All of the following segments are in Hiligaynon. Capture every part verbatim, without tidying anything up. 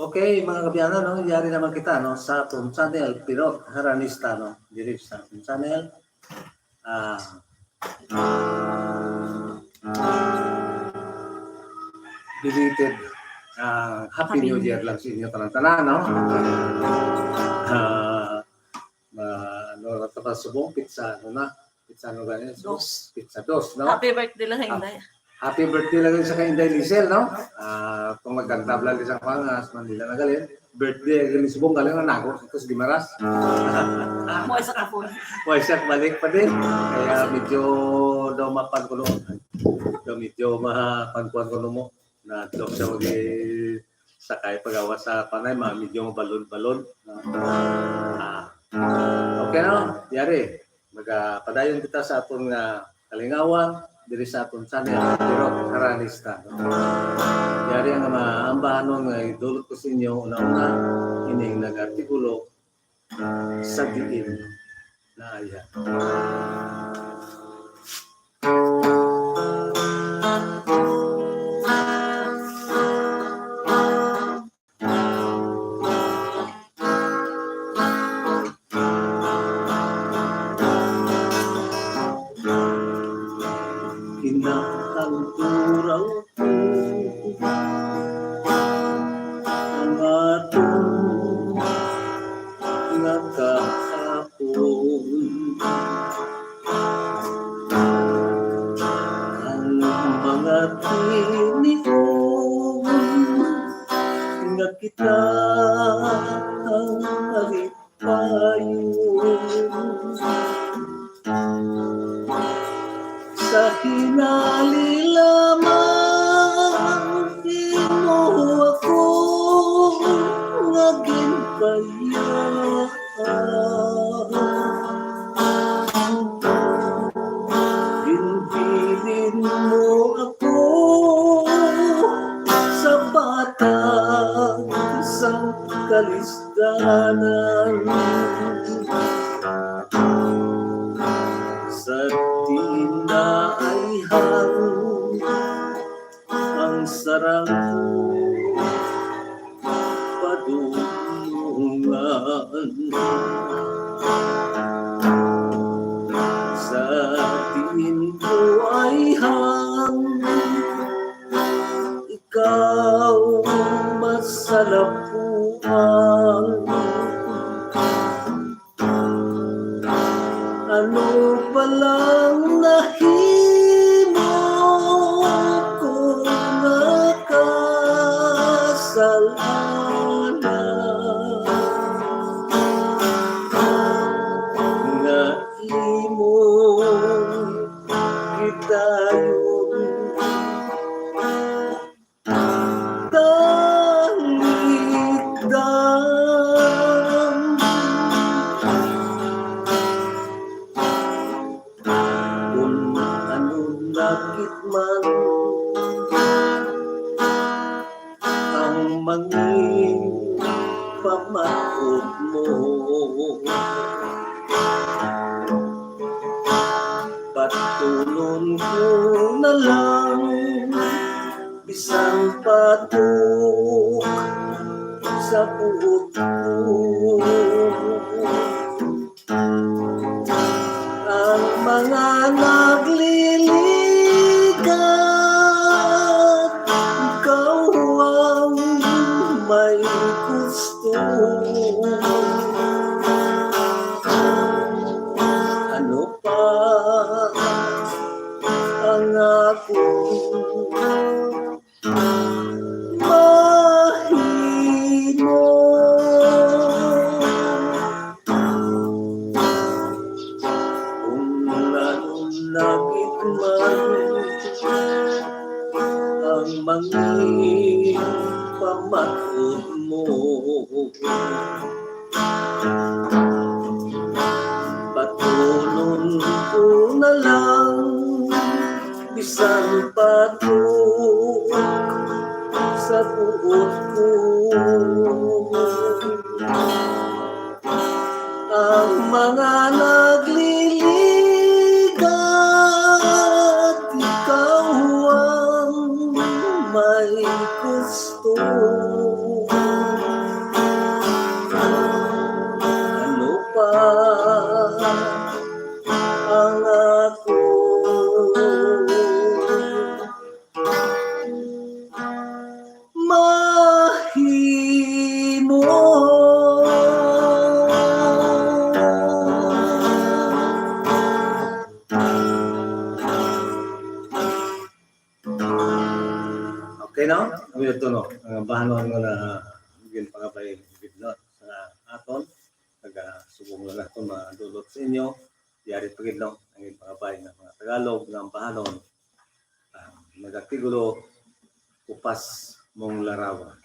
Okay, mga kaabyanan, no? Yari naman kita, no? Sa atong channel, Pirot Haranista, no? Diri sa atong channel. Ah, belated, ah, Happy Happy New New Year Year. lang sa inyo tanan-tanan, no? Ah, ma-, ano, ra ta pa subong, pizza, ano na? Pizza, ano ba yun? Dos. Pizza dos, no? Happy birthday lang, Ah, Inday. Happy birthday lang sa kay Inday Lizel, no? Ah, kung magkantabla di sa pangas, Manila na galing, birthday ang galing subong, galing na nago, ito sa Guimaras. Mo isa ka po. Mo isa balik pa din. Kaya medyo daw mapan ko nung, daw medyo mapan ko nung mo. Na daw siya mag-, sakay pag-awa sa panay, ma-, medyo mabalon-balon. Ah, okay na, yari. Magapadayon kita sa aton nga kalingawan diri sa aton channel, Pirot Haranista. Yari ang mga ambahanon nga idulot ko sa inyo, una-una, ining nag-artikulo sa diin na iya. Kinahangturaw ko ang aton nga kahapon. Ang mga tinion nga kita ang malipayon. Sa hinali lamang imo ako nga ginbayaan. Ginbilin mo ako sa patag sang kalisdanan. Sa diin naayhan ang sarang ko padulungan. Sa diin ko ayhan ikaw masalapuan. Ano palang nahimo ko nga kasalanan nga imo gidayon? Talikdan. Kun ano nakit man ang mangin pamaod mo, patulon ko na lang bisan patok sa buot ko. Ang mga nagliligat, ikaw ang may gusto. Ano pa ang akong mahimo? Kung anong nakit man ang mangin pamaod mo, patulon ko na lang bisan patok sa buot ko. Ang mga nagliligat, ikaw ang may gusto. Ito, no, ang bahanon nga na ginpangabay gid, no, sa aton, taga subong lang naton madulot sa inyo, yari pa gid, no, ang ginpangabay nga mga Tagalog nga ang bahanon, ah, nagatigulo, Kupas Mong Larawan.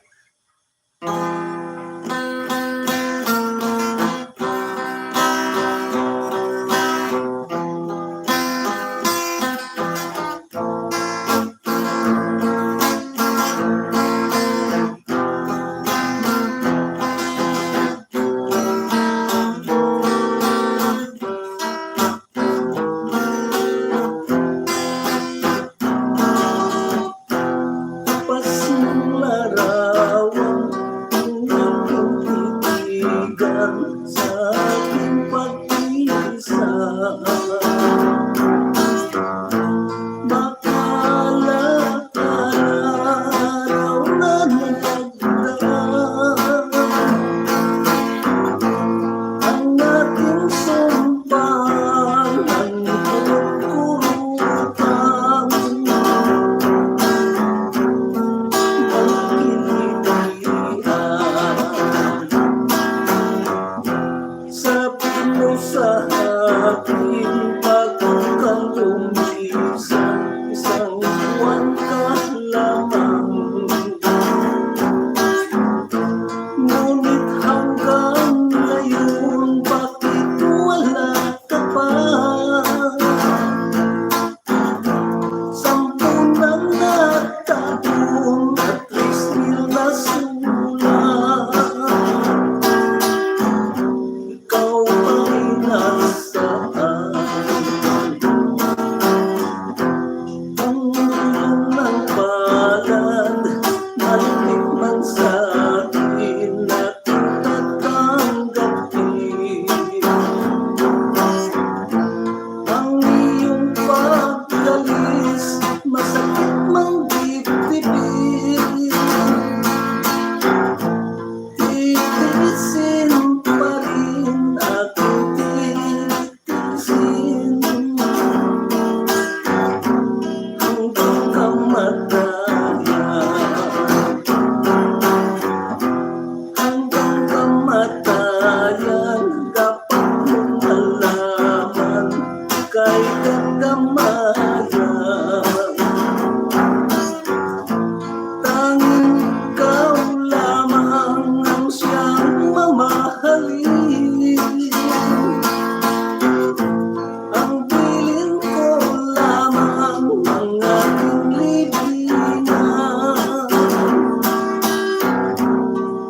Pasularawan ang akong titigan sa aking pag-isa. Makala Araw na nagdaan ang ating sumpang, ang kurutang, ang kinikian. Sabi mo sa akin, bago kang lumisan, isang buwan ka lamang. Ngunit hanggang ngayon, bakit wala ka pa? Sampo na nga taon, at least mil na sulat. Ikaw pa rin nasaan? Ang ulong ng palad, malapit man sa akin, aking tatanggapin. Ang iyong pag-alis, masakit mang dibdibin. Titiisin pa rin, aking titiisin hanggang kamatayan. Hanggang kamatayan, dapat mong malaman, ika'y gagamayan. Tanging ikaw lamang ang siyang mamahalin. Ang bilin ko lamang ang aking libingan,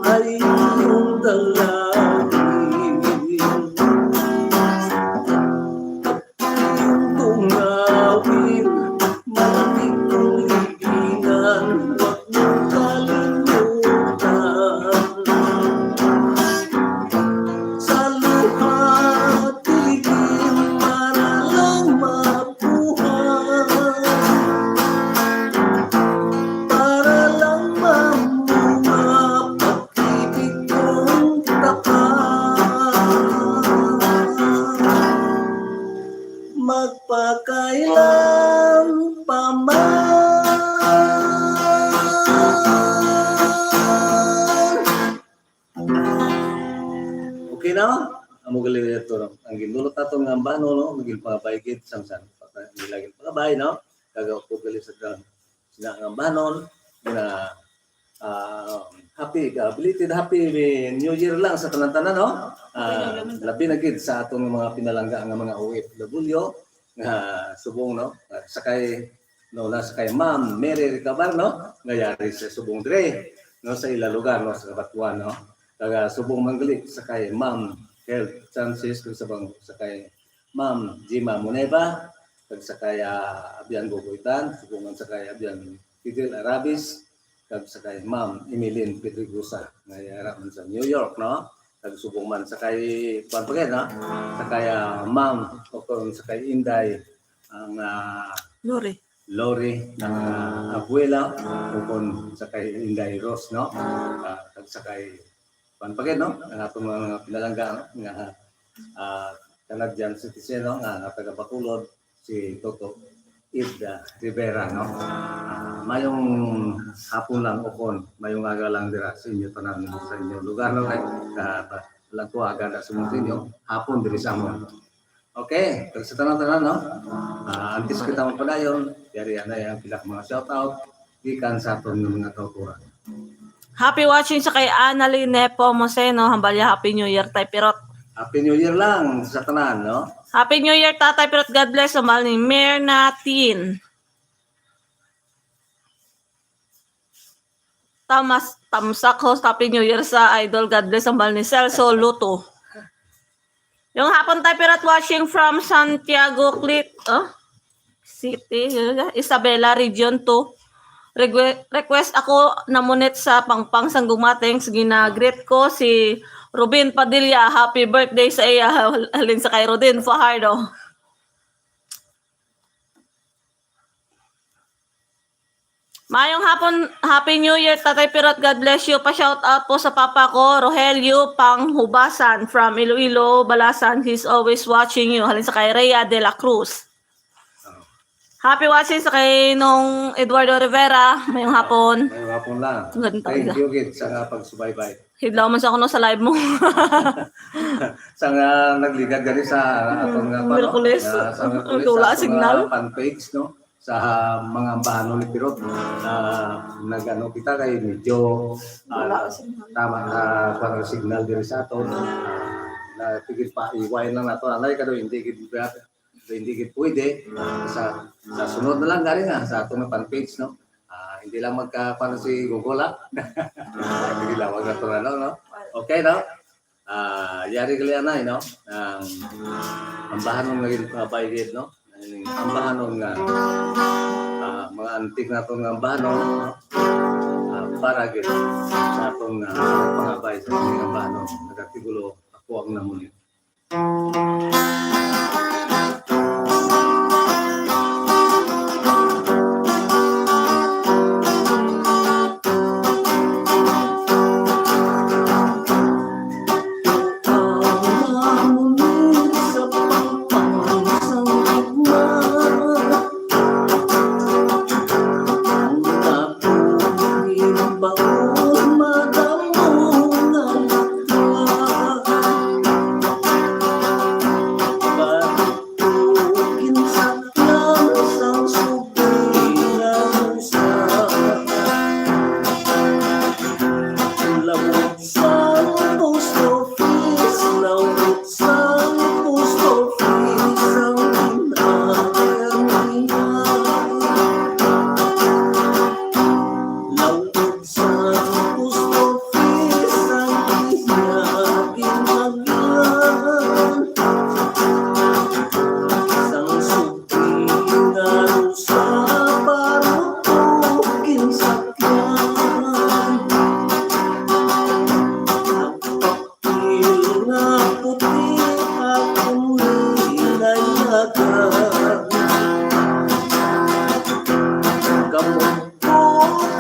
ay iyong dalangin. Iyong tungawin, malamig kong libingan, huwag mong kalimutan. Sa luha, tiligin para lang mabuhay, para lang mamunga pag-ibig kong tapat. Magpakailan pa man. Okay na? Amo gali ito, no? Ang gindulot nato nga bahanon, no? Maging pangabay gid sang san. Nila gid pangabay, no? Kag ako gali sa kan-, sina nga bahanon, nga, ah, happy, ah, belated happy New Year lang sa tanan-tanan, no? Ah, labi na gid sa atong mga pinalangga nga mga O F W nga subong, no? Sa kay, no, na sa kay Ma'am Mary Recabar, no? Nga yari sa subong dire, no, sa ila lugar, no, sa Cabatuan, no? Taga subong man gali sa kay Ma'am Health Chances, kag sa bang-, sa kay Ma'am Jima Moneva, kag sa kay, ah, Abian Gogoitan, subong man sa kay Abian Fidel Arabis, kag sa kay Ma'am Emeline Pedregosa, nga yara man sa New York, no? Kag subong man sa kay, kuwan pa gid, no? Sa kay, ah, Ma'am, o kung sa kay Inday, ang, ah, Lori. Lori, ang, ah, abuela, o kung sa kay Inday Rose, no? Ah, kag sa kay, kuwan pa gid, no? Ang atong mga pinalangga, no? Nga, ah, Canadian citizen, no? Nga, nga taga Bacolod, si Toto. Ida Rivera, no? Ah, mayong hapon lang, ukon, mayong aga lang dira sa inyo tanan, sa inyo lugar, no? Kay, ah, ba-, lang ko aga na sa inyo, hapon diri sa amon. Okay, pero sa tanan-tanan, no? Ah, antes kita magpadayon, yari na yung pila ka mga shout out gikan sa aton nga mga kauturan. Happy watching sa kay Annalie Nepomuceno. Hambalya, Happy New Year, Tay Pirot. Happy New Year lang sa tanan, no? Happy New Year, Tatay Pirot. God bless. Hambal ni Mirna Tin. Tamas, tamsak host, Happy New Year sa idol. God bless. Hambal ni Celso Luto. Yung hapon, Tay Pirot, watching from Santiago Clit, oh? City, Isabela, Region two. Reque-, request ako namunit sa Pangpang sang Gumateng. Sige, na-greet ko si Rubin Padilla. Happy birthday sa iya. Halin sa kay Rodin Fajardo. Mayong hapon, Happy New Year, Tatay Pirot. God bless you. Pa-shout out po sa papa ko, Rogelio Panghubasan from Iloilo, Balasan. He's always watching you. Halin sa kay Rhea de la Cruz. Happy watching sa kay Nong Eduardo Rivera. Mayong hapon. Mayong hapon lang. Thank you, gid, sa nga pagsubaybay. Hidlaw man sa kuno sa live mo. Sa nga nagligad gani sa aton nga, ano, Miyerkules. Nga sa Miyerkules, wala sa aton nga signal. Fan page, no? Sa mga ambahanon ni Pirot, ah, nag-ano kita kay medyo, ah, wala signal. Tama na, parang signal diri sa aton. Ah, na, tigil pa, iwain lang nato. Anay ka daw, hindi gid, hindi gid pwede. Ah, sa, sa sunod na lang, gani nga, sa aton nga fan page, no? Ah, hindi lang magka-, paano si Google, ha? Hindi lang, wag na to, ano, no? Okay, no? Ah, yari gali anay, no? Ang ambahanon nga gin-, ah, pangabay gid, no? Ang ambahanon nga, ah, mga antik naton nga ambahanon, no? Ah, para gid sa aton nga pangabay sa mga ambahanon, nagkatigulo, ako ang namuli. Sa post office ang iya ginagyan. Sang subing nga usa, baruto ginsakyan. Ang papel nga puti, akon ginanyagan. Kamot ko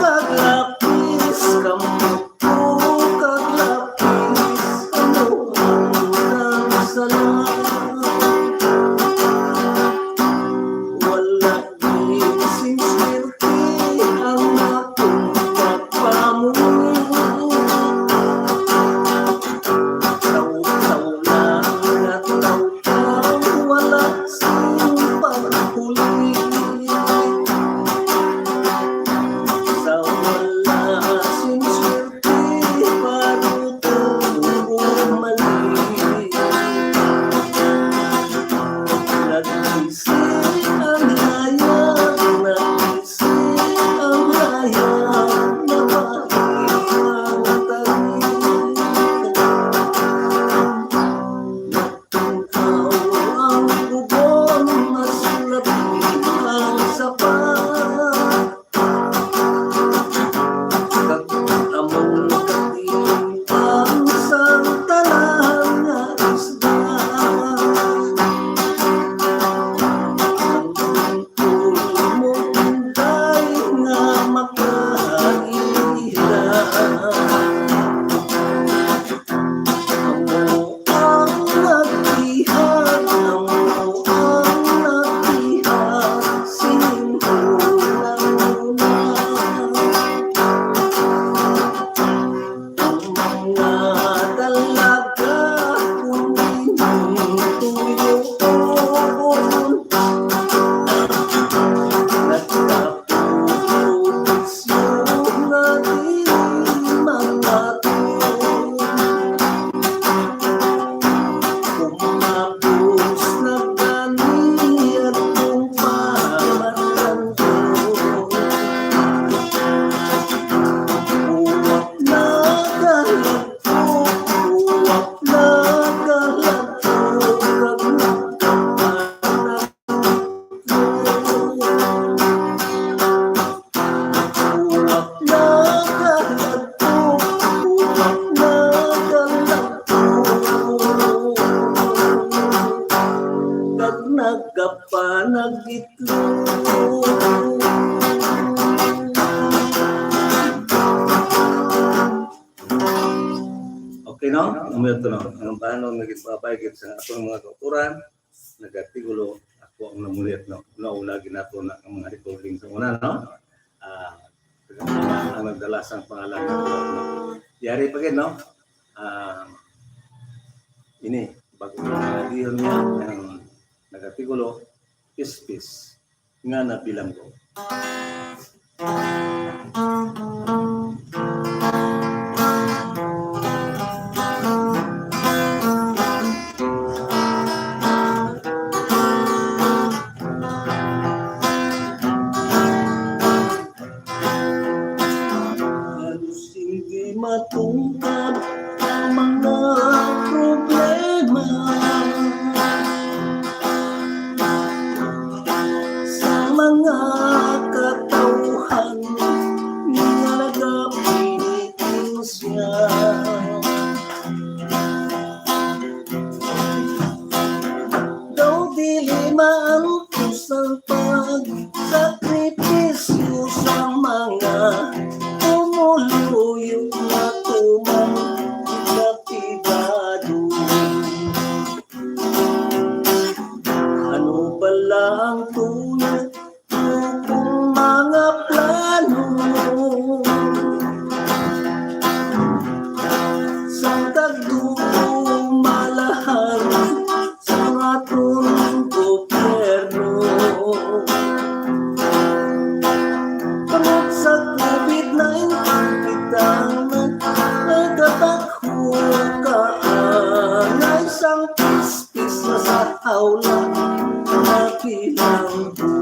kag lapis, kamot ko kag lapis, ano ang butang sa langit? Wala gid sing swerte ang akon pagpamuhi. Taw-taw lang nga taw-taw, wala sing pagpuli. Sa wala sing swerte, baruto ko mali. Nagkisi ang hayag, nagkisi ang hayag, napahi ang tarik. Nagtunghaw ang ubon, mas labi ang sapa. Kag among katimpang sang tanan nga isda. Ang tungkol mo, Inday, nga makaila. Amo ang nagtihag, amo ang nagtihag, sing Okay, no? Ang mga to, no? Ang bahanon nga gipabay gid sa atong mga kauturan, nag-artikulo, ako ang namulit, no? No, lagi nato na ang mga recording sa una, no? Ah, ang nagdala sang pangalan, no? Yari pa gid, no? Ah, ini, bago na diyon niya, ang nag-artikulo, pispis nga nabilanggo. Halos hindi matungkad ang mga problema sa mga katawhan nga nagapiniting siya. Daw dili maantos ang pagsakripisyo sa mga pumuluyo nga tumang kapigado. Ano bala ang tuyo kung mga plano sa kagdumalahan sa aton gobyerno? Tungod sa covid nineteen, kita nagabakho kaangay sang pispis nga sa hawla nga bilanggo.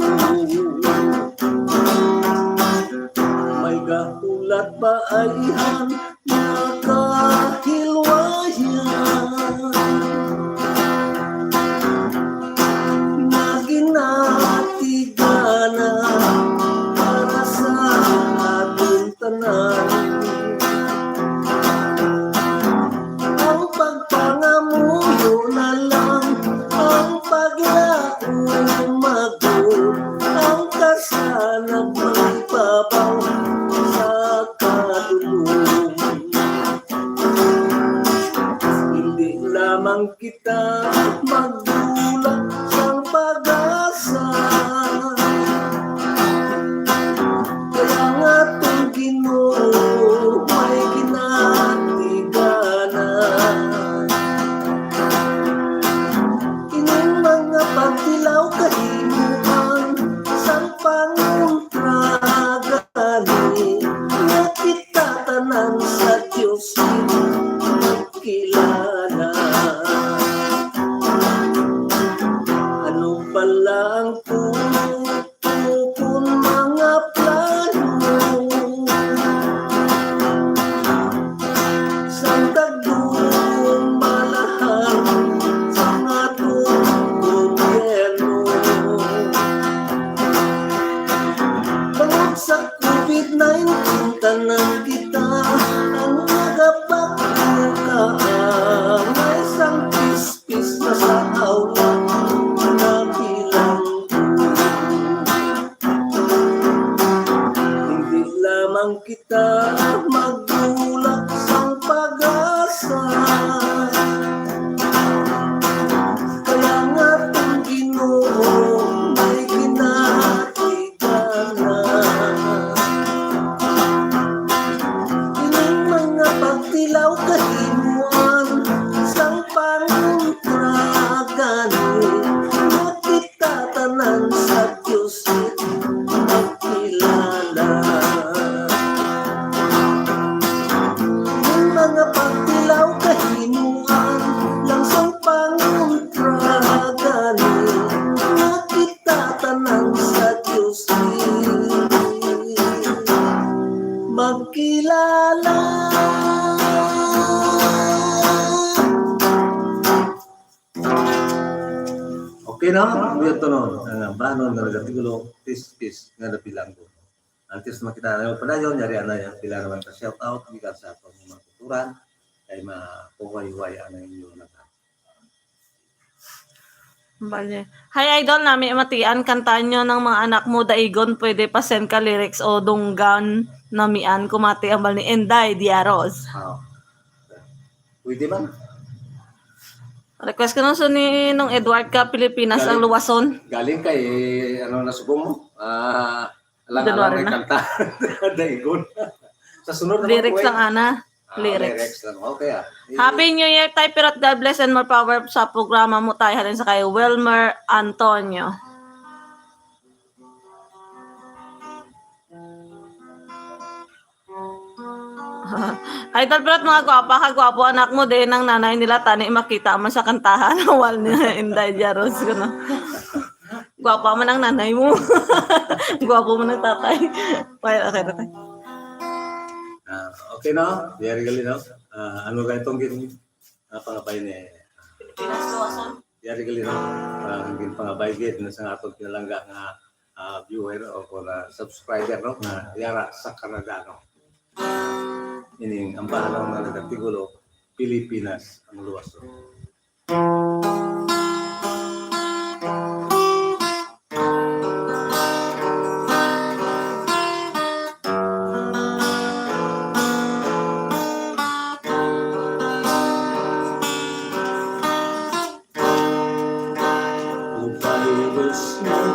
May gahulat ba ayhan nga kahilwayan nga ginatigana para sa aton tanan? Ang pagpangamuyo na lang ang paglaumagod, ang kasanag maibabaw sa kadulom. Hindi lamang kita magdula sang pag-asa, kaya nga aton Ginoo may ginatigana. Ining mga pagtilaw kahimuan sang pangontra gani nga kita tanan sa Dios magkilala. Ano bala ang tuyo kon mga plano sang kagdumalahan sang aton gobyerno? Tungod sa covid nineteen, tanan kita ang nagapakita sang pispis na sa hawla nga bilanggo. Hindi lamang kita magdula sang pag-asa, kaya nga aton Ginoo may ginatigana. Ining mga pagtilaw kahimuan sang pangontra gani nga kita tanan sa Dios magkilala. Ang mga pagtilaw kahimuan lang sang pangontra gani nga kita tanan sa Dios magkilala. Okay, no? Ang iyang tunon, ang bahanon nga nag-artikulo, pispis nga nabilanggo. Antes makita na yung padayon, yari ana yung pila naman ka shout out, gikan sa atong mga kulturan, kay makuhay-huway ang inyo na. Bali. Hi, idol, nami matian, kantahan nyo ng mga anak mo, daigon, pwede pa send ka lyrics o dunggan, namian, kumati ang bal ni Inday Diaros. Ah. Pwede man. Request ko nung ni nung Edward ka, Pilipinas ang luwason. Galing kay, ano, nasubong mo? Ah, lang, January lang na. Kanta. Daigon. Sa sunod naman, lyrics lang, ana. Ah, lyrics. Lyrics lang. Okay, ah. Happy New Year, Tay Pirot. God bless and more power sa programa mo, Tay. Halin sa kay Wilmer Antonio. Idol Pirot, mga gwapa ka gwapo anak mo, din ang nanay nila, tani makita man sa kantahan, wal ni Inday Diaros, kuno. Gwapa man ang nanay mo. Gwapo man ang tatay. Okay, okay, tatay. Ah, okay, no? Very good, no? Ah, ano ka itong gin-, ah, pangabay ni Pilipinas, luwason. Yari gali, no? Ah, ang ginpangabay gid na sa atong pinalangga nga, ah, viewer o kung, ah, subscriber, no? Nga yara sa Canada, no? Ining ang bahalaw nga nagatigulo, Pilipinas ang luwas, no? Ang virus ng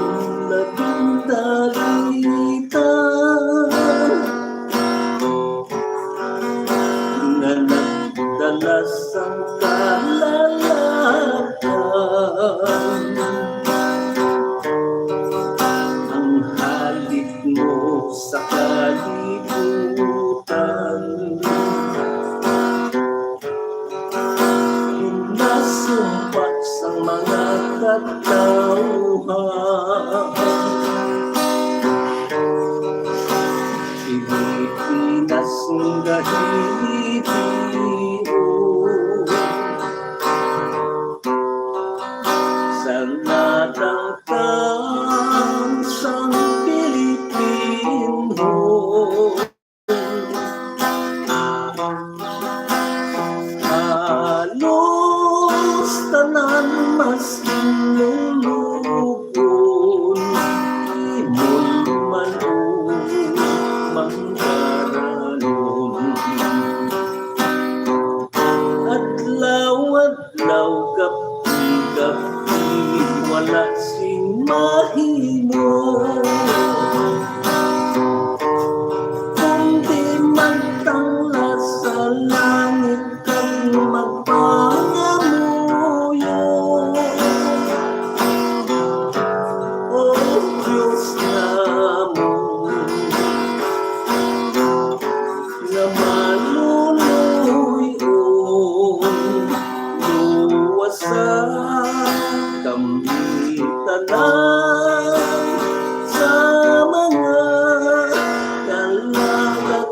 labing talita nga nagdala sang kalalakan. Ang halik mo sa kalibutan, ginasumpak sang mga katawhan. Pilipinas nga hinihiyo sa natangtang sang Pilipino. Halos tanan mas lulugon, imol man o manggaranon. Adlaw-adlaw, gab-i-gab-i, wala sing mahimo. Kundi magtanglas sa langit kag magpangamuyo. O Dios namon, nga maluloy-on, luwasa kami tanan sa mga kalagatan.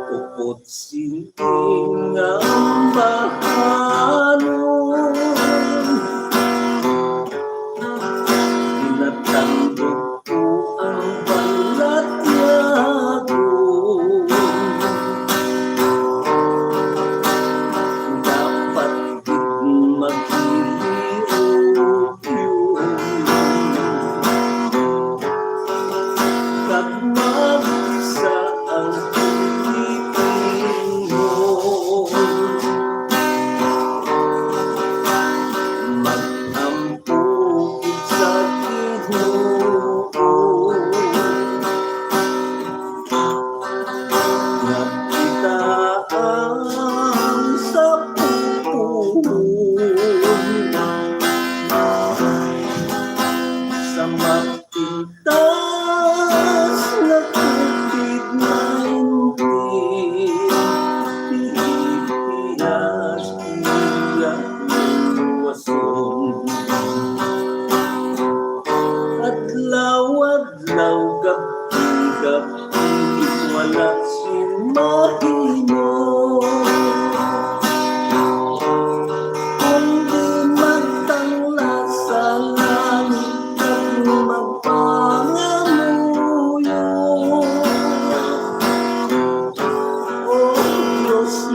Upod sini nga ambahanon, ginatandog ko ang balatyagon. Dapat gid maghiliog yun. Kag mag-isa ang Pilipino. Mag-ampo gid sa Ginoo nga kita ang sa pupuon. Sa mapintas nga covid nineteen, Pilipinas, iya luwason. Adlaw-adlaw Law, gab-i, gab-i, wala sing mahimo, kundi magtanglas sa langit kag magpangamuyo. O Dios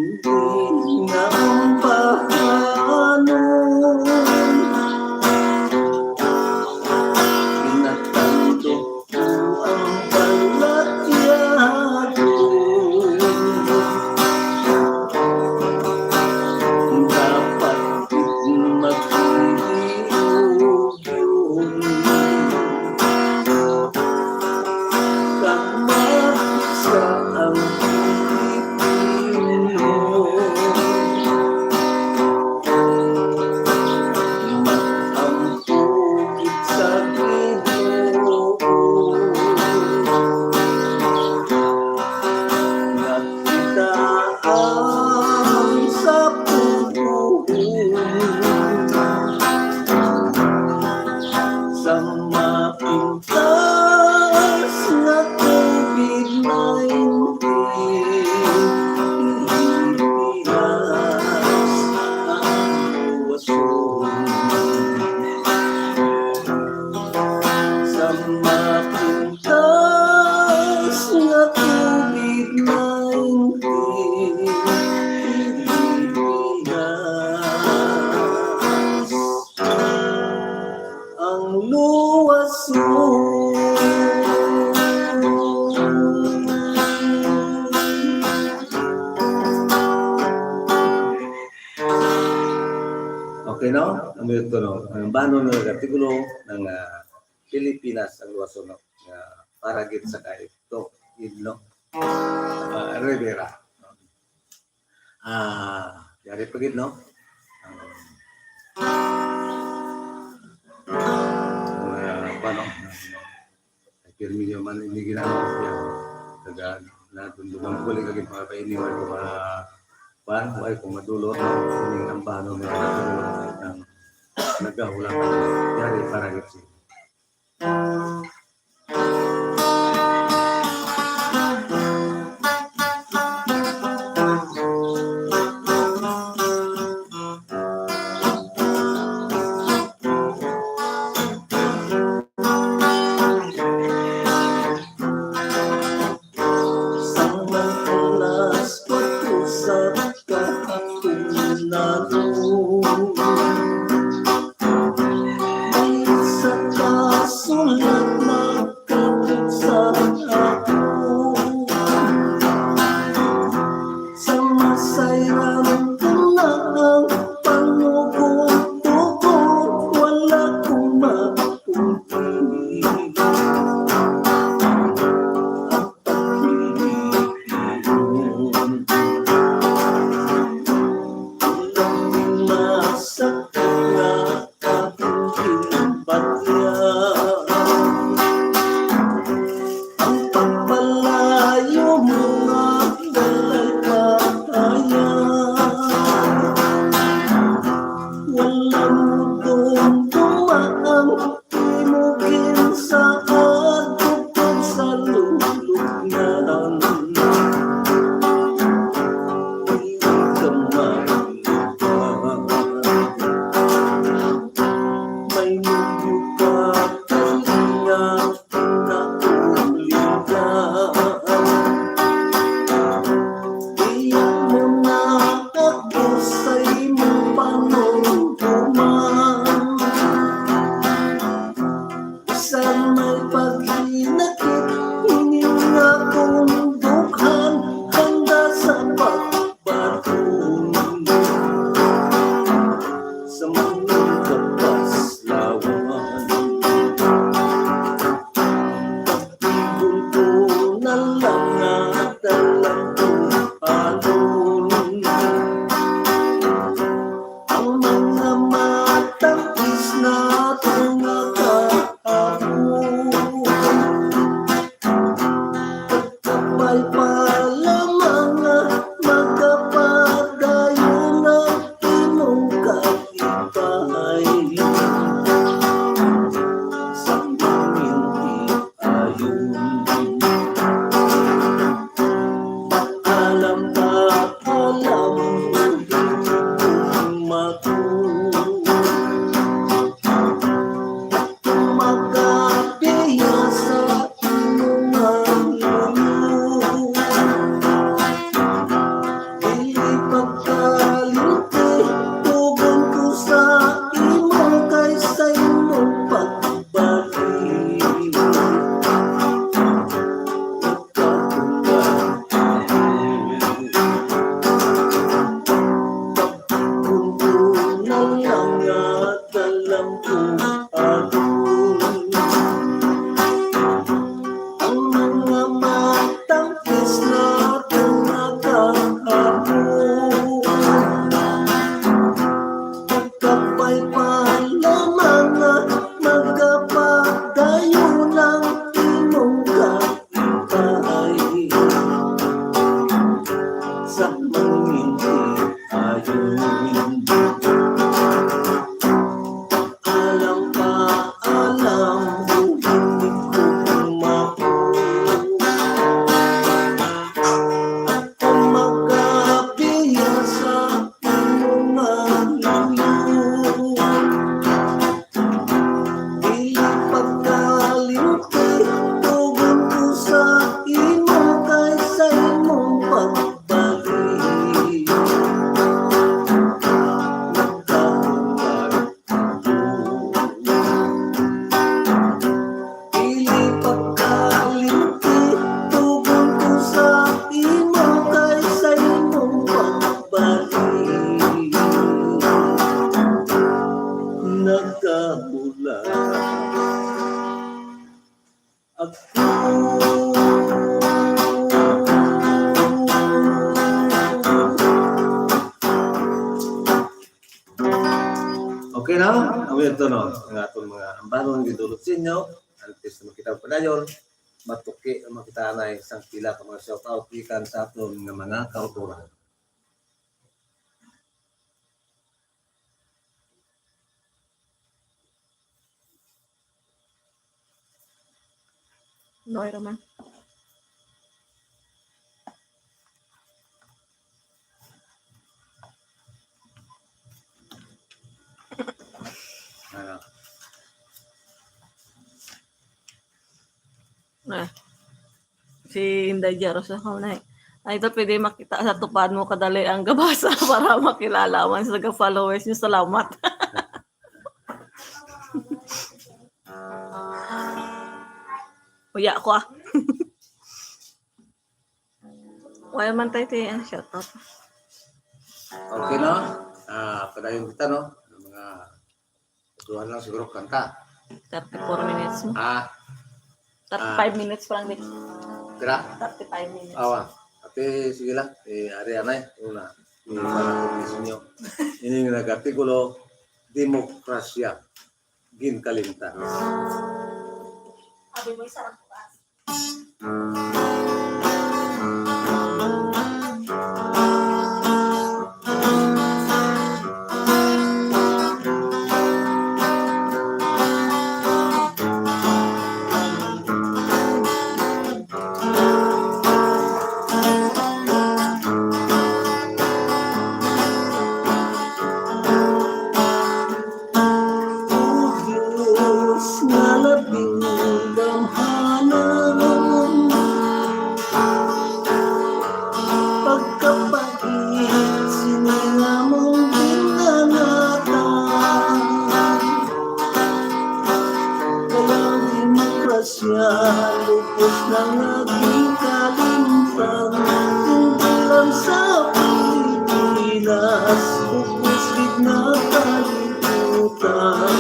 Nga ang bahanon, pinatandok ko ang balatyagon. Dapat gid magpili yun. Kag mag-isa ang Pilipino. Mag-ampo gid sa Ginoo. Nga kita ang sa puhon. Sa mapintas nga COVID nineteen, Pilipinas ang luwason. Sa mapintas nga COVID nineteen, Pilipinas ang luwason. Okay, no? Ang mga ito, no? Ang bano ng artikulo ng, ah, Pilipinas ang luwason, no? Nga para gid sa kay Doc Edno, ah, Rivera. Ah, yari pa gid, no? Ang, ang, ah, paano? Ay, pirmi niyo man, hindi ginagawa siya. Taga, natin, dugang puli, kag mga painiwan ko, mga, kuwan, way ko madulot, no? Sining ang paano, mga, ang, nagahulatan. Yari para gid siya. Sang alas kuwatro sa kahapon, may isa ka sulat Pagkalimti, tugon ko sa imo kay sa imong pagbalik. Nagkatunggan. Pagtugon ko na lang nga dalam ko ako. Ang mga matang Isla nga kahapon. Pagkapay pa lamang nga magkapadayon ang imong kapay. Sa mangin ayon. Alam pa, alam mo, hindi ko mapulot. At kung magkabiya sa imong luyo, dili pagkalimti, tugon ko sa imo kay sa imong pagbalik. Nagdahon ka Dili pagkalimti, tugon ko sa imo kay sa imong pagbalik. Nagkabula ako. Okay na? Ang ito, no? Ang aton mga ambanon, gidulot sa inyo. Antes na makita padayon, matuki ang makita na isang pila ka mga shout out gikan sa aton nga mga kauturan. Noy Raman. Ano? Ah. Si Inday Jaros ako na eh. Ay, ito pwede makita sa tupad mo kadali ang gabasa para makilala man sa followers niyo. Salamat. Uya ko ah. Wala man tayo tayo ang shout out. Okay, no? Ah, padayon kita, no? Ang mga duha lang siguro kanta. Thirty-four minutes mo. Ah, Thirty-five minutes pa lang, di. Tira? Thirty-five minutes. Awa. Ate, sige lang. Eh, ari anay. Una. Ini para ko ninyo. Ini nga nag-artikulo, demokrasya. Ginkalimtan. Abi mo isa lang po, ah. O Dios nga labing gamhanan, pagkapait sini nga among ginangatan. Kay ang demokrasya lubos na nga ginkalimtan, hindi lang sa Pilipinas, ubos gid na kalibutan.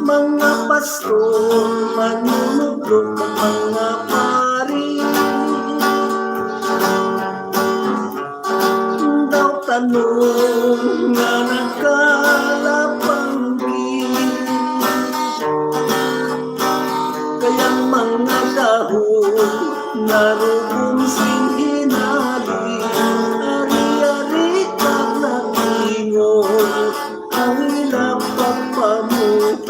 Mga pastor, manunodlo, kag mga pari, daw tanom nga nagkalapanggi. Kay ang mga dahon narugom sing hinali, ari-ari kag nag-ingon ang ila pagpamuhi.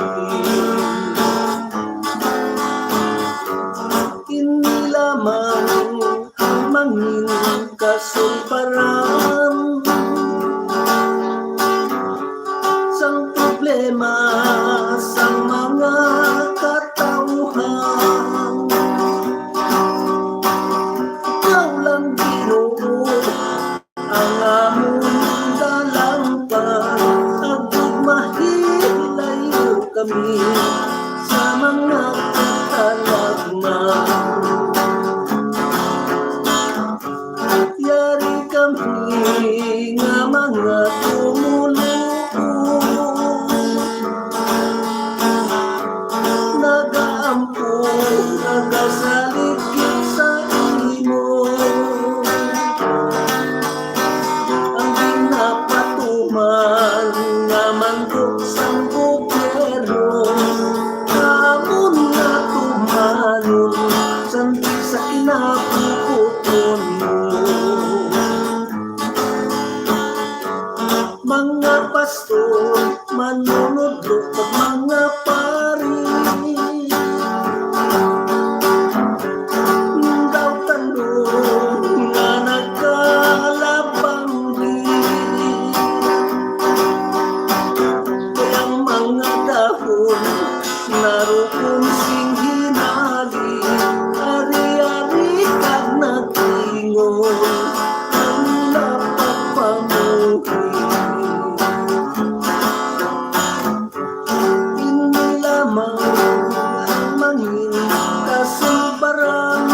Ini lamang ang mangin kasulbaran sang problema sang mga katawhan. Ikaw lang Kami nga mga tumoluo, nagaampo, nagasalig sa imo. Ang ginapatuman nga mandok sang gobyerno, amon nga tumanon, sandig sa kinabubuton mo. Mga pastor, manunodlo, kag mga pari, daw tanom nga nagkalabang di. Kay ang mga dahon narukon sing hinali, ari-ari kag nag-ingon, ang lapad pamuhi. Ini lamang ang mangin kasulbaran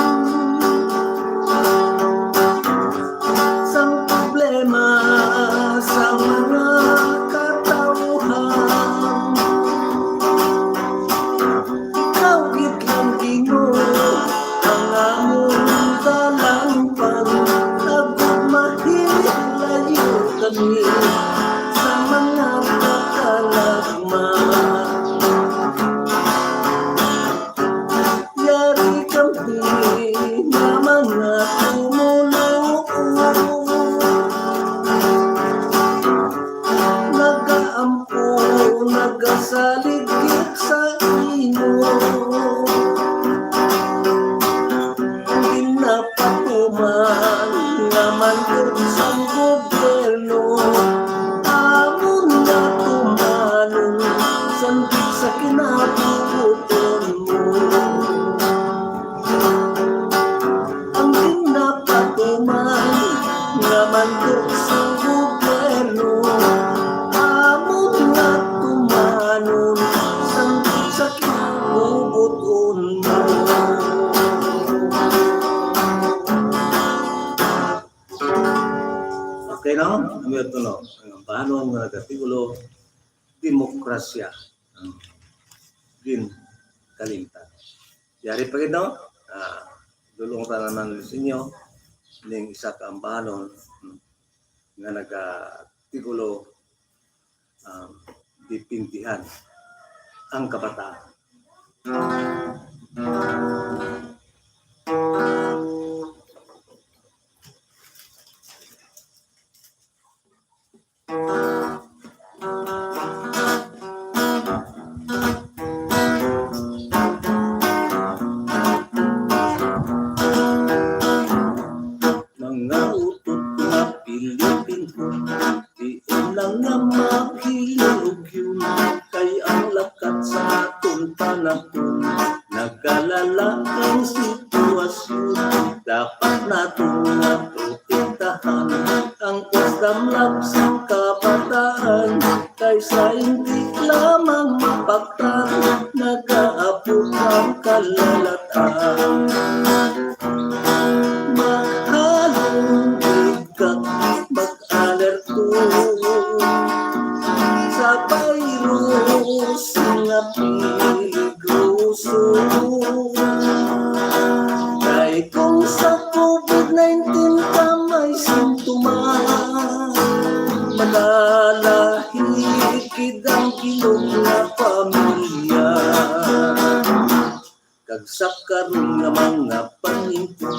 sang problema sa mga katawhan. Ikaw gid lang, Ginoo, ang amon dalangpan, agud mahilayo kami sa mga katalagman. Yari kami nga mga tumoluo, nagaampo, nagasalig gid sa imo. Ang ginapatuman nga mandok sang gobyerno, amon nga tumanon, sandig sa kinabubuton mo. Ang ginapatuman nga mandok sang gobyerno, amon nga tumanon, sandig sa kinabubuton mo. Okay, no? Ang ito, no? Ang bahanon nga nagkatigulo, demokrasya. Ang ginkalimtan. Yari pa gid, no? Ah, dulong ta naman sa inyo ning isa ka ambahanon, hmm, nga nagkatigulo, um, dipintihan ang kabataan. Mga utod nga Pilipino, di lang nga maghilugyon, kay ang lakat sa aton panahon, nagalala ang sitwasyon. Dapat naton nga protektahan ang pagdamlag sa kabataan, kay sa hindi lamang mapaktan, nagaabot ang kalalatan. Maghalong gid ka, mag-alerto sa virus nga peligroso. Kay kung sa COVID nineteen ka may simptomas, madala higid ang bilog nga pamilya. Kag sa karon nga mga paningko,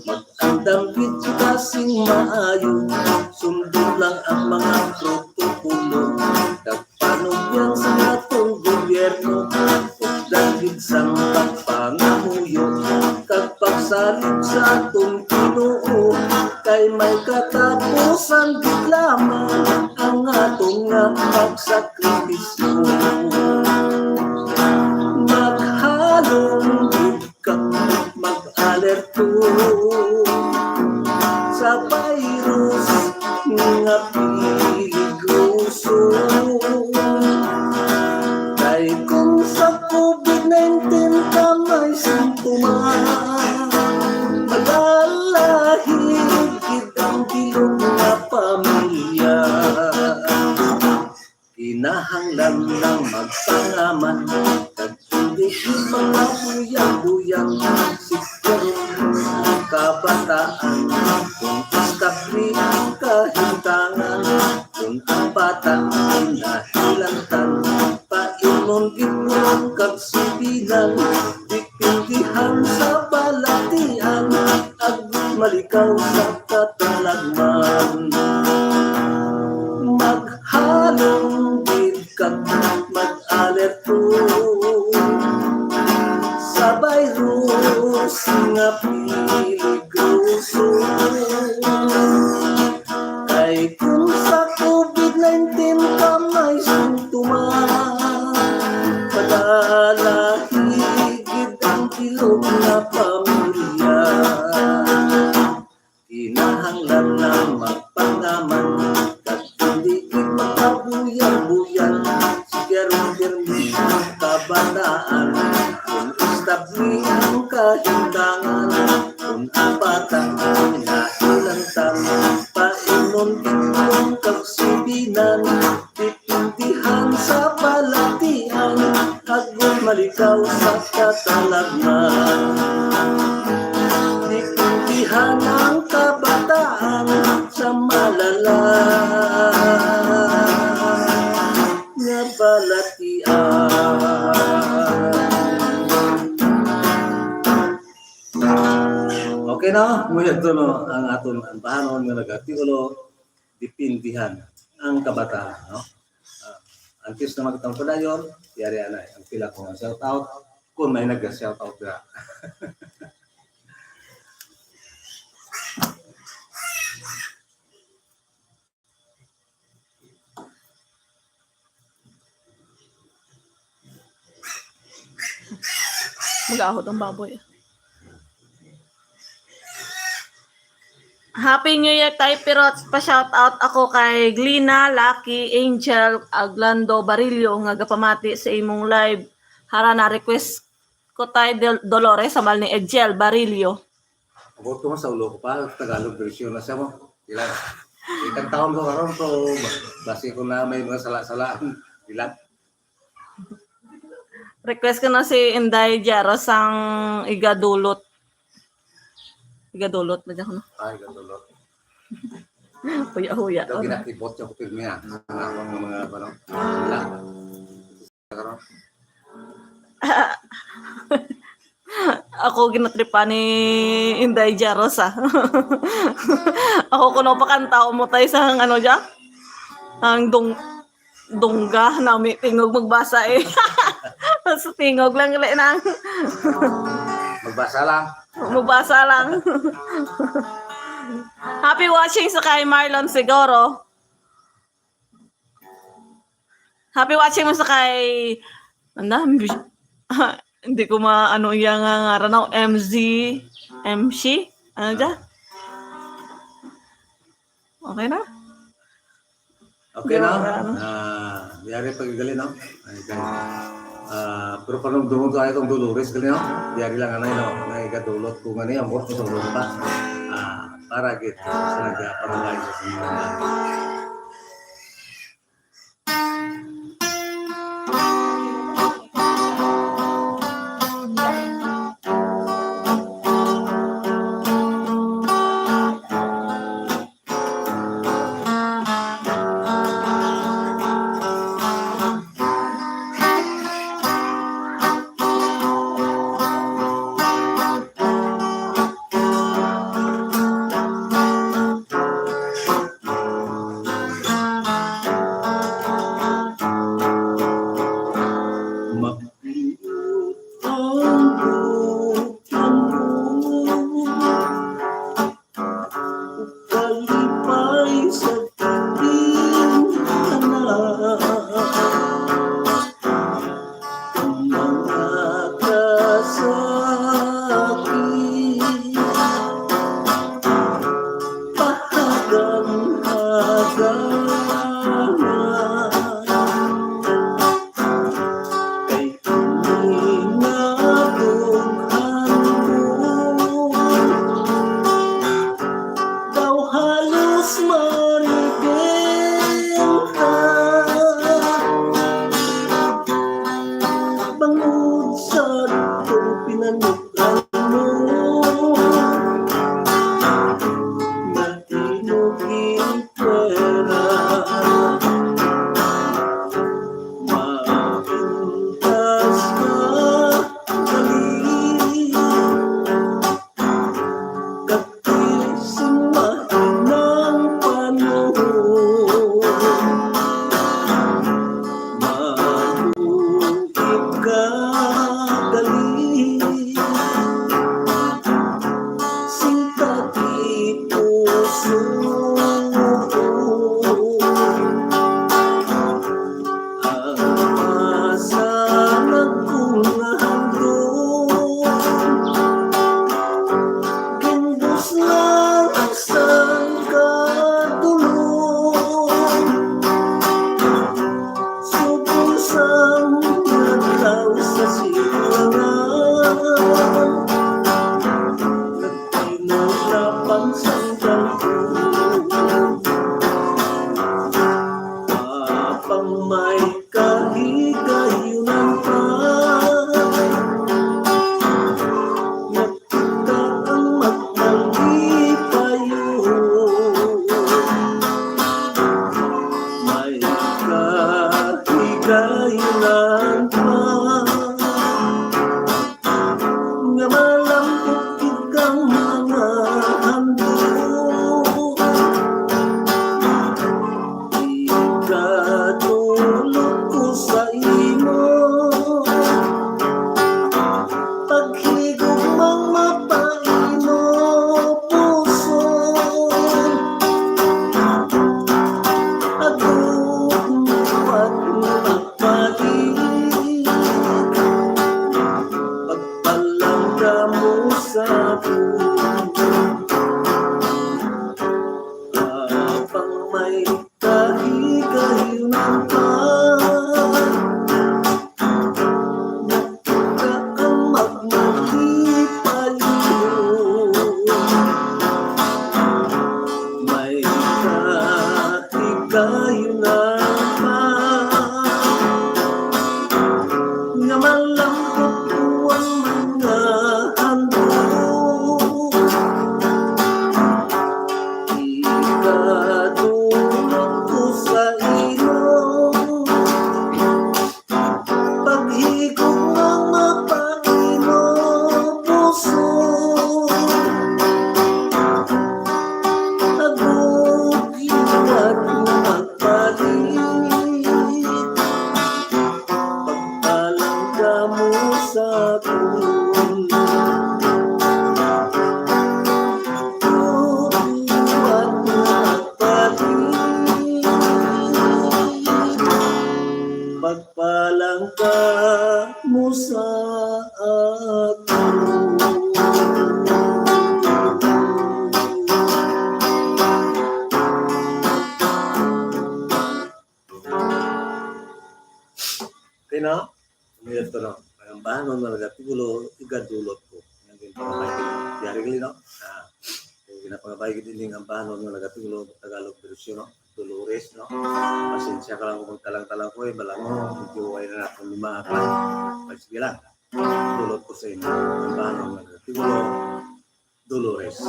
mag-andam gid kita sing maayo, sundon lang ang mga protokolo, kag panugyan sa aton gobyerno, updan gid sang pagpangamuyo, kag pagsalig sa aton Ginoo, kay may katapusan gid lamang ang aton nga pagsakripisyo. Maghalong gid ka, mag-alerto sa virus nga peligroso. Kay kung sa COVID nineteen ka may simptomas, madala higid ang bilog Kinahanglan lang magpangaman, kag hindi magpabuyang-buyang. Siguro ang kabataan, kung istabli ang kahimtangan, kung ang bata ay nahilantan, paimnon gid mo kag sibinan, dipindihan sa balatian, agud malikaw sa katalagman. Maghalong gid kag mag-alerto sa virus nga peligroso. Kay kung sa COVID nineteen ka may simptomas, padalahi gid ang bilog nga pamilya. Kinahanglan lang magpangaman, kag hindi gid magpabuyang-buyang. Sige ron pirmi ang kabataan, kung istabli ang kahimtangan, kung ang bata ay nahilantan, paimnon gid mo kag sibinan, dipindihan sa balatian, agud malikaw sa katalagman. Dipindihan ang kabataan sa malala nga balatian. Okay na, mo yadto no ang aton ambahanon nga nag-artikulo, dipindihan ang kabataan, no? Ah, antes na magtang padayon, yari anay ang pila ko nga shout out kung may nag-shout out dira. Mag-ahod ang baboy. Happy New Year, Tay Pirot. Pa-shout out ako kay Glina, Lucky, Angel, Aglando, Barillo nga gapamati sa imong live. Hara na request ko, Tay Del-, Dolores, sa mal ni Edgel Barillo. Abot ko man sa ulo ko pa, Tagalog version na siya mo. Ilang, ikang taon ko karon, so, basi ko na may mga sala-salaan. Ilang. Request ko na si Inday Jaro sang Igadulot. Igadulot ba dyan, no? Ay, Igadulot. Huya-huya. Ito, ginakibot siya ko pirmi, ah. Ang akong mga, ano, sila. Ako ginatripan ni Inday Jaros, ah. Ako kuno pakanta mo, Tay, sa ang ano dyan? Ang dong-, dongga nami tingog magbasa, eh. Sa tingog lang, gali nang. Magbasa lang. Magbasa lang. Happy watching sa kay Marlon Siguro. Happy watching mo sa kay, ano, hindi ko ma-, ano iya nga ngaran, no? M Z, M C? Ano dyan? Okay na? Okay na? Ano? Ah, yari pag gali, no? Ay, gali. Ah, pero panumdumon ko ay itong Dolores, gali, no? Yari lang, anay, no? May gadulot ko nga niya, mo, itong Dolores pa. Ah, para gid sa nagparamay sa simbahan. Kalipay sa tingin ka na. Ang mga kasakit, pahagan-hagan na. Kay kini nga dughan mo, daw halos maribenta. No? Ano yun to, no? Ang ambahanon nga nagatigulo, igadulot ko. Yan din pangabay. Yari gali, no? Ah, yung ginapangabay gid ining ambahanon nga nagatigulo, Tagalog version, no? Dolores, no? Pasensya ka lang kung magtalang-talang ko, eh, balango, medyo way na natin lima, pa. Sige lang. Dulot ko sa inyo, ambahanon nga nagatigulo, Dolores.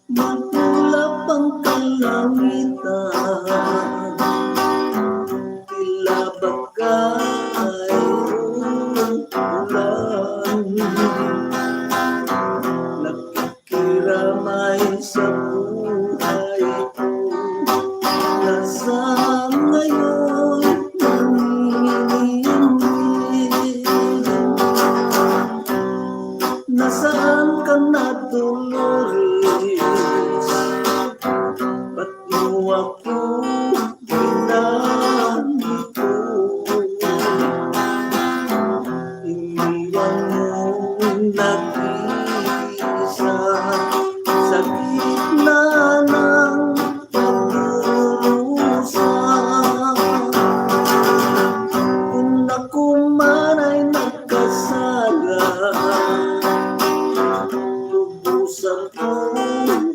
Maulap ang kalangitan, tila bagay ulan. Nakikiramay sa buhay ko, nasaan ngayon nanginginig? Nasaan ka na, Dolores? Ba't mo ako ginamit ko? Iniwan mo nag-iisa sa gitna ng pagdurusa. Kung ako man ay nagkasala, lubusan kong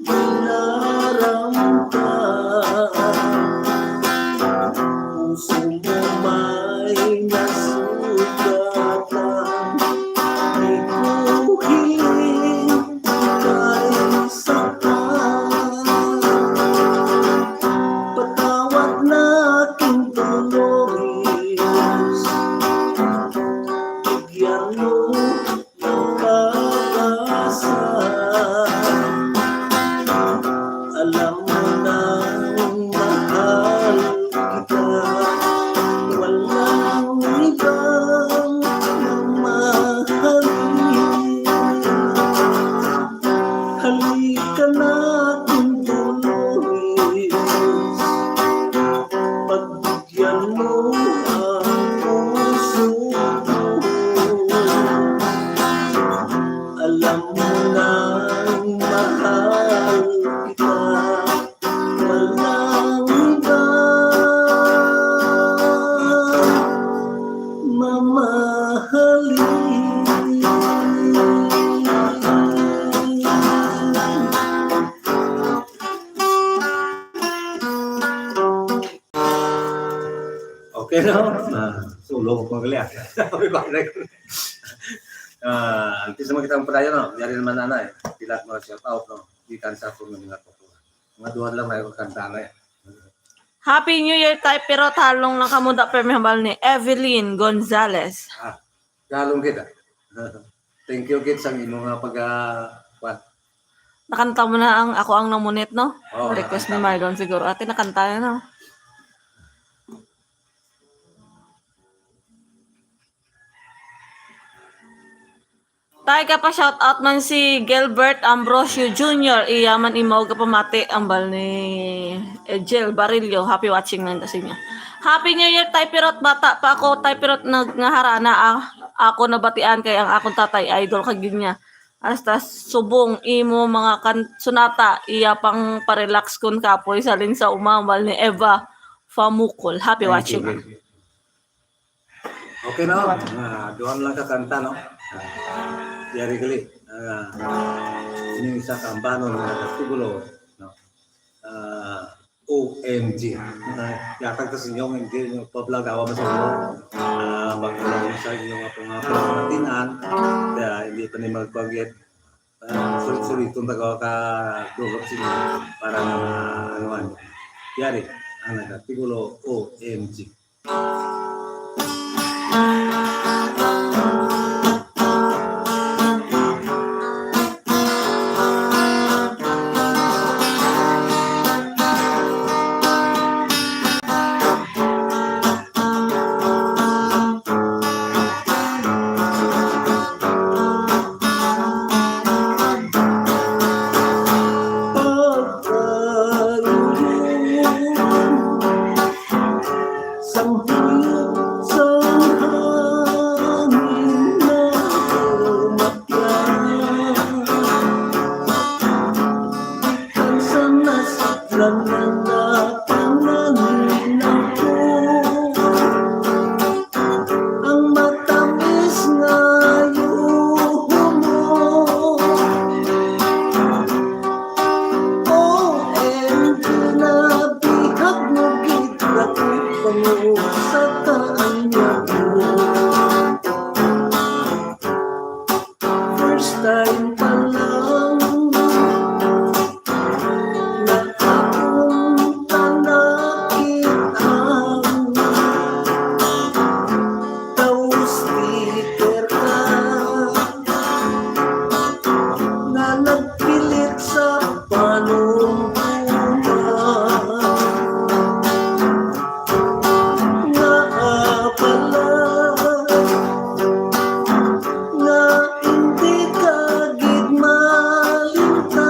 dinaramdam. Puso mo may nasugatan, di ko hiling ika'y saktan. Patawad na, King Dolores, bigyan mo ng pag-asa. Alam mo nang mahal kita, walang ibang mamahalin. Halika na, King Dolores, pagbigyan mo ang puso ko. Alam mo nang mahal kita, walang ibang mamahalin. Okay, no? Ah, solo ko pang gali, ah. Sabi ko, ah, antes naman kitang padayon, no? Yari naman, ana, eh. Pila mga shout out, no? Gikan sa akong mga kuko. Mga duha lang may kanta na, eh. Happy New Year, Tay Pirot. Halong lang kamo da, permi hambal ni Evelyn Gonzalez. Ah, halong kita. Thank you, kid, sa imo nga pag, ah, kwan. Nakanta mo na ang Ako ang Namunit, no? Oo, request ni nakanta. Marlon siguro. Ate, nakanta na, no? Tay, ka pa shout out man si Gilbert Ambrosio Junior, iya man imaw ka pamati, ambal ni Ejel Barillo. Happy watching lang ta sa inyo. Happy New Year, Tay Pirot. Bata pa ako, Tay Pirot, nag-, nga harana, ah, ako nabatian kay ang akong tatay idol kag yun niya. Hasta subong imo mga kan-, sunata, iya pang pa-relax kun kapoy, salin sa umambal ni Eva Famukol. Happy watching. Thank you, Gil. Okay na, ah, duha lang ka kanta, no? Ah, yari gali. Ah, ining isa ka ambahanon nga nagatugulo, no? Ah, O M G. Ah, yatag ta sa inyo, hindi nyo pa-vlog, awa mo sa inyo. Ah, bag-o lang sa inyo nga pang-, ah, pangatinan, kaya hindi pa ni magpag-, ah, sulit-suliton ta ka, ka dulot sa inyo para na, ano, ano. Yari, ang nagatugulo, O M G. Sa Napanganin ako ang matamis nga yuho mo. O M G, nabihag mo gid ako, pangusa ka anya ko. First time pa lang na akong nakit-an, daw sticker ka nga nagpilit sa panumduma. Nga abala nga hindi ka gid malimtan.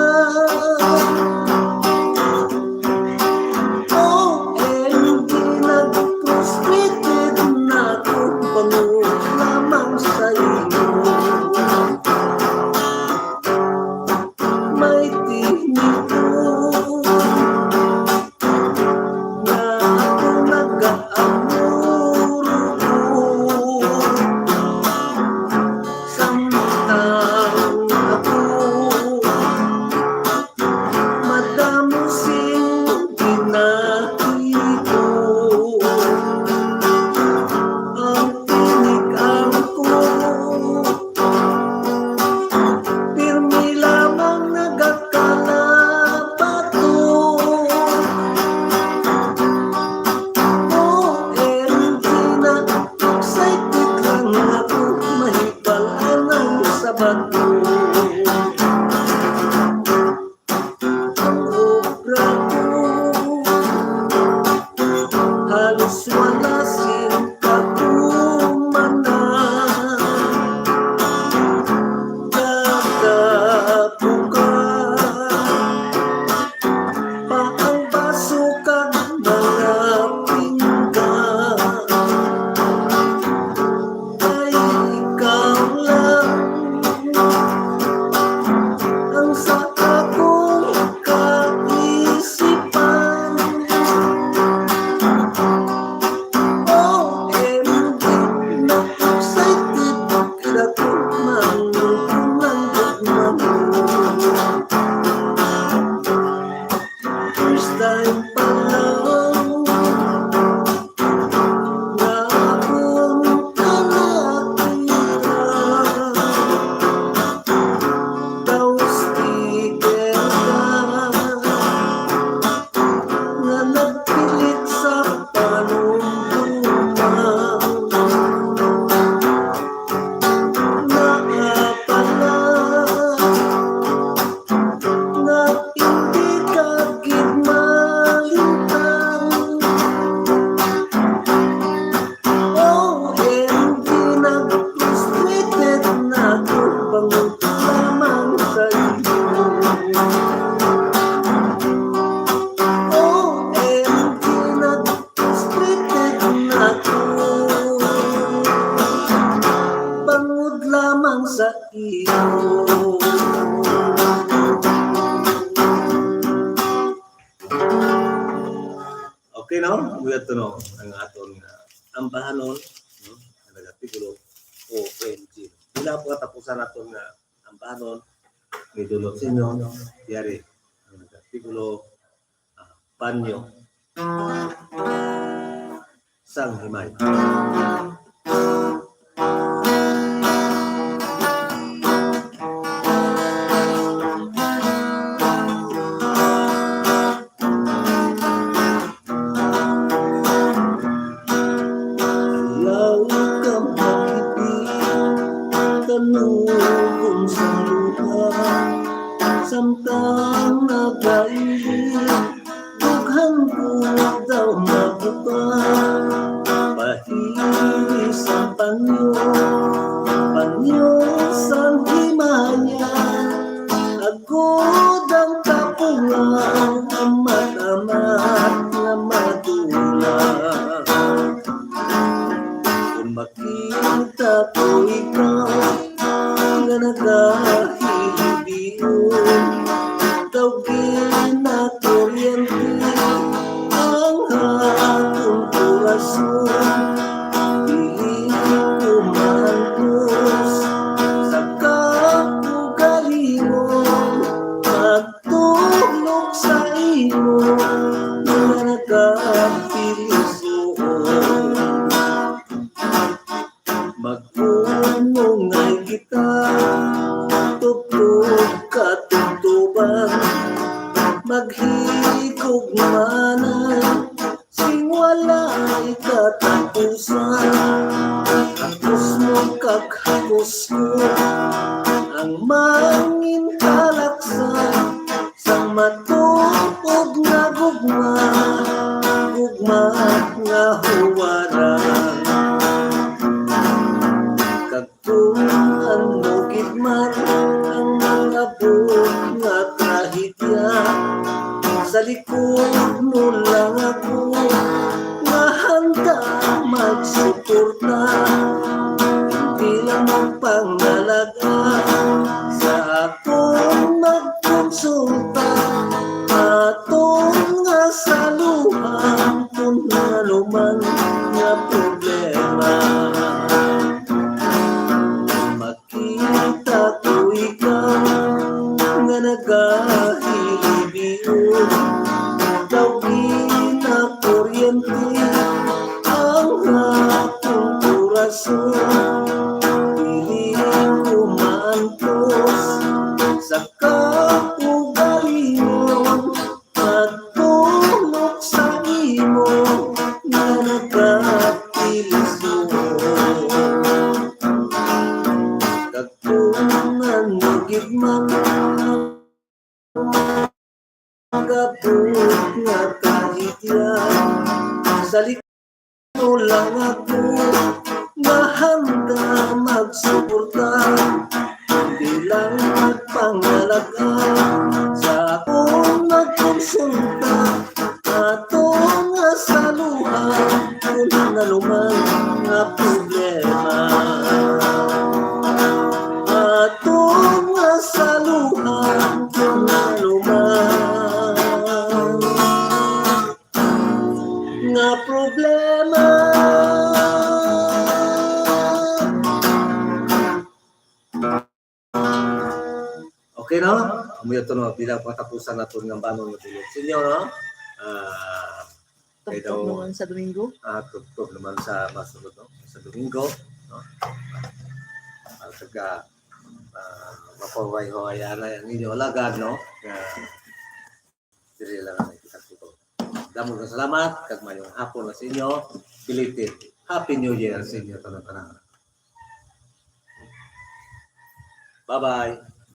O M G, nag-frustrated na ako bangod lamang sa imo. May tinipon nga ako nag-aamor ko. Samtang ako madamo sing ginahibo. Ang tinig-an ko pirmi lamang nagakalabaton. O M G, na-excited lang ako, mahibal-an ang sabat ko. Ang obra ko halos wala sing kahumanan. Nagabuka pa ang baso kag mga pinggan. Kay ikaw lang ang sa akong kaisipan. O M G, na-excited gid ako, manunod-unod man. First time pa lang nga akong nakita, daw sticker ka nga nagpilit sa panumduma. Naa pala nga hindi ka gid malimtan. O M G, nag-frustrated na ako bangod lamang sa imo. O M G, nag-frustrated na ako bangod lamang sa imo. Okay, no? Mula to, no? Ang aton nga ambahanon, no? Ang nag-artikulo, O M G. Wala pa katapusan naton nga ambahanon, midulot sa inyo, yari, ang nag-artikulo, ah, panyo sang himay. Ayaw ka makipi, tanugon sa luha, samtang nagaili. Dughan ko daw mabuka, pahili sa panyo, panyo sang himaya, agod ang tapungaw, amat-amat nga madula. Kung makita ko ikaw nga nagahilibion, daw ginakuryente, Ang akong kurason, dili ko maantos sa kaugalingon, magtulog sa imo nga nagapilisoon. Magpumungay kita, tubtob katubtoban, maghigugmaanay sing walay katapusan. Hakos mo kag hakos ko ang mangin kalaksan sang matuod nga gugma, gugma nga huwaran. Kag kung ano gid man ang nangabot nga trahedya, sa likod mo lang ako nga handa magsuporta. Hindi lang magpangalaga sa akong magkonsulta, aton nga saluhan kung ano man nga problema. Makita ko ikaw nga nagahilibiyon, daw ginakuryente ang akong kurason. Dili ko maantos sa kaugalingon, pagtulog sa imo nga nagapilisoon. Kag kung ano gid man ang nangabot nga trahedya, sa likod mo lang ako nga handa magsuporta. Hindi lang magpangalaga sa akong magkonsulta, aton nga saluhan kung ano man nga problema. Aton nga saluhan kung ano man nga problema. Okay, no? Amo to, no, bilang patapusan naton nga banon nga tulog sa inyo, no? Ah, kay Tubtob daw naman sa Domingo. Ah, tubtob naman sa masunod, no? Sa Domingo, no? Para sa ka, ah, mapahuway-huway na ang inyo alagad, no? Nga diri lang ang kita ko. Damo nga salamat, kag mayong hapon na sa inyo. Belated Happy New Year sa inyo tanan-tanan. Bye-bye.